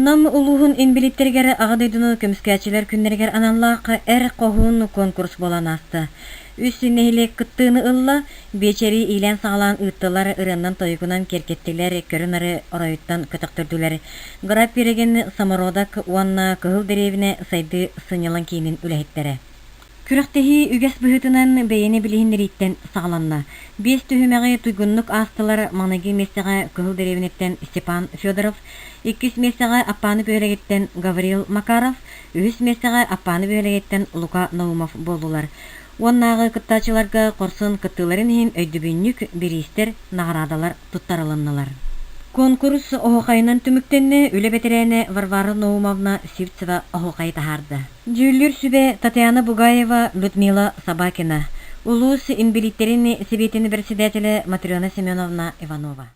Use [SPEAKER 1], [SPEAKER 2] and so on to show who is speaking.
[SPEAKER 1] Нам улууһун инбэлииттэригэр Аҕа дойдуну көмүскээччилэр күннэригэр аналлаах Эр хоһуун куонкурус буолан ааста. Үс нэһилиэк кыттыыны ылла, биэчэри иилээн-саҕалаан ыыттылар, ырыаннан-тойугунан киэркэттилэр, көрү-нары оройуттан көтөхтөрдүлэр. Граб биэрэгин Самородок уонна Кыһыл Дэриэбинэ сайдыы сынньалаҥ киинин үлэһиттэрэ. Күрэхтэһии үгэс быһыытынан бэйэни билиһиннэрииттэн саҕаланна. Биэс түһүмэҕи туйгуннук аастылар маҥнайгы миэстэҕэ Кыһыл Дэриэбинэттэн Степан Федоров, иккис миэстэҕэ Аппааны бөһүөлэгиттэн Гаврил Макаров, үһүс миэстэҕэ Аппааны бөһүөлэгиттэн Лука Наумов буоллулар. Уоннааҕы кыттааччыларга хорсун кыттыыларын иһин өйдөбүнньүк бириистэр, наҕараадалар туттарылыннылар. Куонкурус оһуохайынан түмүктэннэ, үлэ бэтэрээнэ Варвара Наумовна Сивцева оһуохайы таһаарда. Дьүүллүүр сүбэ Татьяна Бугаева, Людмила Собакина, улуус инбэлииттэрин сэбиэтин бэрэссэдээтэлэ Матрена Семеновна Иванова.